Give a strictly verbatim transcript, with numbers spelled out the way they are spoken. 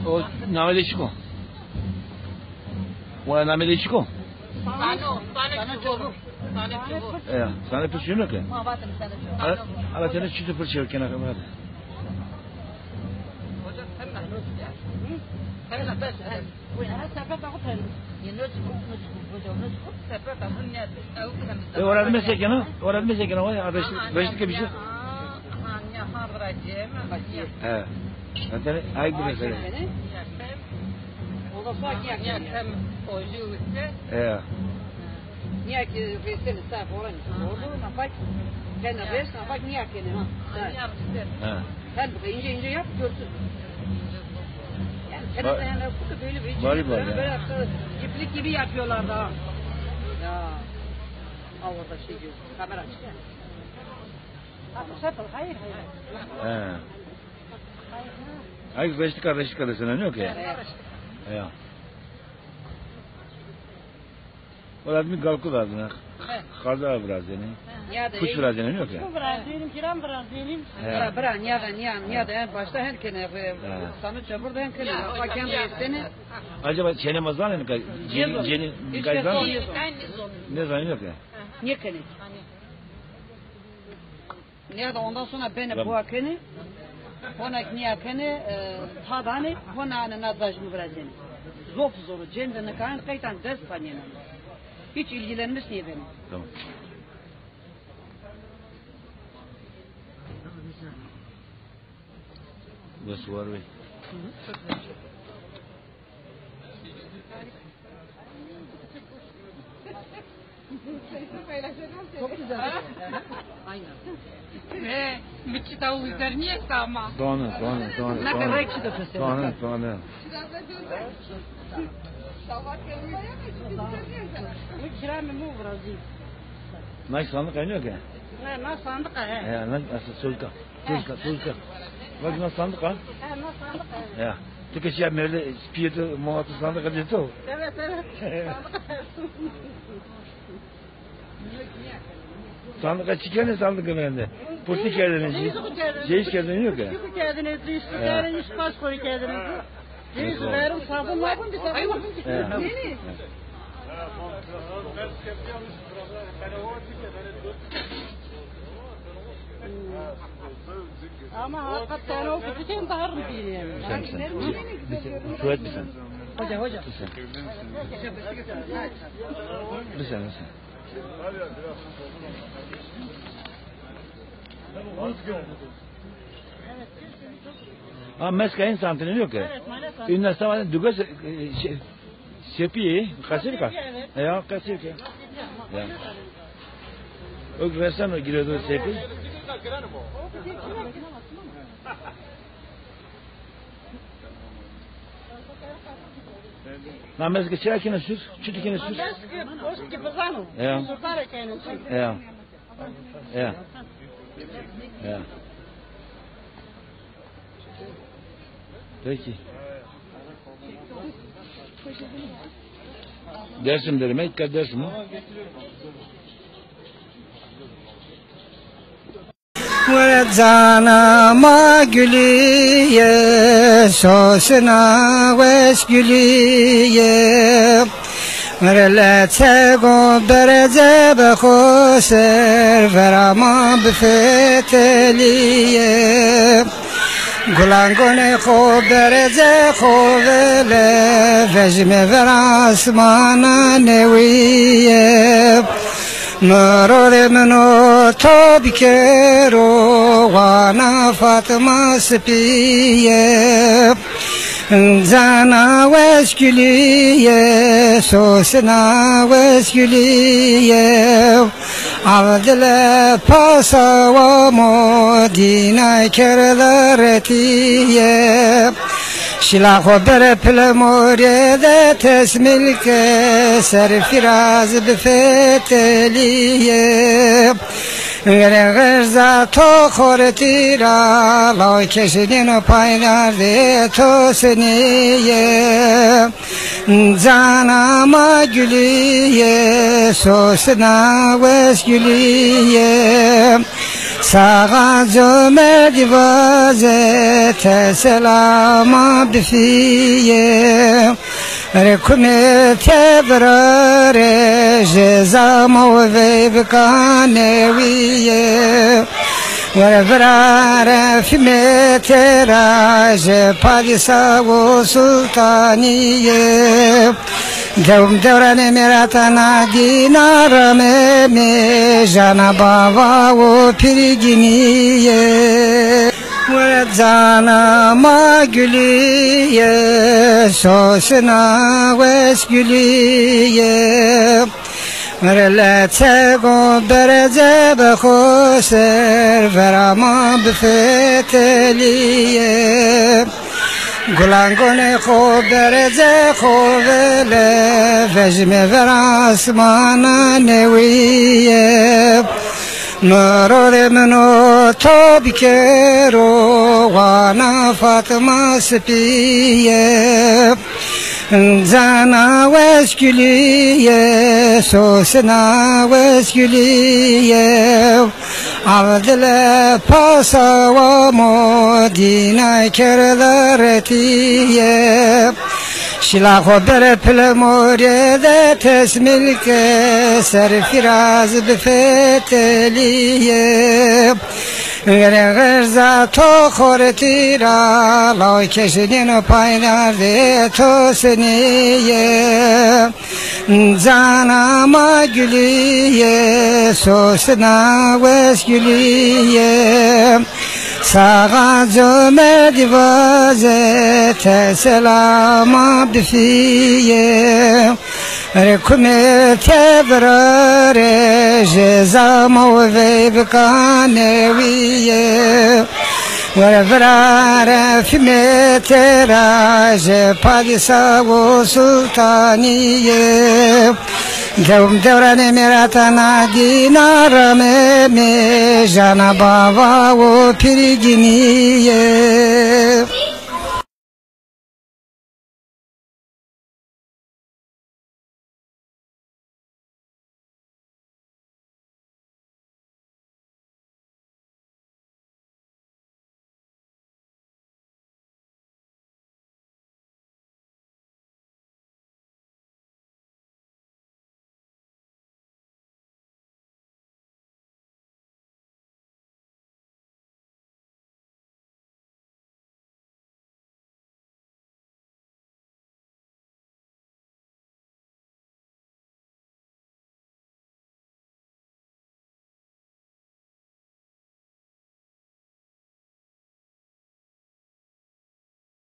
O namê de çik o? O namê de çik o? Sano, Sano Çukur. Sano Çukur. E, Sano pir çino ke? Ala, ala tene çitur pir çew kena kamera de. Hocam sen de. Sen de, sen de. Aha, sepet ağı pembe. Yine çıkıp, ne çıkıp, hocam, ne çıkıp? Sepet ağı ne? Ağı pembe. E, orada mesela kena, orada mesela kena, vay, reşit, reşit ke bir şey. Ha, ha, ha, bırakayım. He. Zaten ay bir mesele. Ondan sonra ya, ya, hem oyu üstte. He. Nîya ke rêsenê ser xo ra nîşto. Ordo nafak kenê rês, nafak nîya kenê ha. Ser. He. Sen bak, ince ince yap, görsün. Yani kenarda yani, bu da böyle bir şey. Bari bari ya. Böyle iplik gibi yapıyorlar da. Ya. Ha, orada şey diyor. Kamera açık yani. Hayır, hayır. He. Ay, reştika, reştika desene, ne o ki? Evet. Ya. Ora mi galku verdin ha. He. Xarda virazenî. Ya da kuş virazenî, yok ya. Kuş virazenî, kiran virazenî. Ya. Bira, bira, nîya da, nîya, nîya da en başta hen kenê, e, Sano Çukur da hen kenê. Bak, hen rêsenê. Acaba çene mazan mı? Ceni, ceni, gayzan? Ne zanî, yok ya. Nîye kenê? Nîya da ondan sonra benê boğa kenê. Hona ke nîya kenê, e, tadanê, hona anê na dajmî virazenê. Zof zor o, cênî de nikaên qeytan dest tanîyenê. Hiç ilgilenmiş nêbenê. Tamam. Wes war bê. Çok güzel. Aynen. Ve mi çita o güzel nîyesta ama. Done, done, done, done. Ne kadar ki de pese. Done, done. Bu kiramê mi virazenî. Nay sandık aynı yok ya. Ne, na sandık ha, he. Ya, na, asıl solka. Tuzka, tuzka. Bak, na sandık ha. Ha, na sandık ha. Ya. Tu ke şiya merde, piyê tu, moha tu sandık ha, to. Evet, evet. Sandık ha. Sandık ha, çi kenê sandık ha merde. Purti kerdene, şey, şey kerdene yok ya. Çi kerdene, işte, kerdene, işte, paspor kerdene. Neyse, verin sabun, sabun, bir sabun. Ya. Ama hakikaten o bütün darın bir yani. Sen, sen. Şöyle bir sen. Hoca, hoca. Bir sen. Bir sen, bir sen. Ha, meska în santine yok ki. Evet, maalesef. Ünlü sabah dugas, e, şey, Sepî, qesîrka? Sepî, evet. Ya, qesîrka. Ya. O reseno girêdo sepî. Na meske çira kine sür, çuti kine sür. Meske post ki bizano. Ya. Zurtare kine sür. Ya. Ya. Ya. Peki. Dersim derim, ilk kez Dersim o. Cana ma gulî yê, sosina wes gulî yê. Releçego berece be xo ser, vera ma bifetelî yê. Gulangonê xo berece xo vele, vejime ver asmana newîye. Mirodê min o to bikero, wana Fatma Sipîye. Cana wes gulî yê, sosina wes gulî yê. Avdile pasa wamo, dîna kerda retîye. Şila xo bere pile morê de tesmîl ke, ser fîraz bifetelîye. Verê xerza to xortî ra, law keşî nêno paydar de to senîye. Cana ma gulî yê, sosina wes gulî yê. Saxa comerdî vaze te selama bifîye. Rê kumê te virare, jê zama û veyvika newîye. Were virare fîmê te ra, jê padîsa û sultanîye. Dewm dewranê mêrata na dîna ramê, mêjana bava û pîrgînîye. Were cana ma gulîye, sosina wes gulîye. Were leçego berece be xo ser, vera ma bifetelîye. Gulangonê xo berece xo vele, vejime vera asmana newîye. Mirorê min o to bikero, wana Fatma Sipîye. Cana wes gulîye, sosina wes gulîye. Avdile pasa wamo, dîna kerda retîye. Şila xo bere pile morê de tesmîl ke, ser fîraz bifetelîye. Gere xerza to xortî ra, law keşinîno paydardê to senîye. Cana ma gulîye, sosina wes gulîye. Saxa comerdî vaze te selama bifîye. Rê kumê te virare, jê zama û veyvika newîye. Were virare fîmê te ra, jê padîsa û sultanîye. Dewm dewranê mêrata na dîna ramê, mêjana bava û pîrgînîye.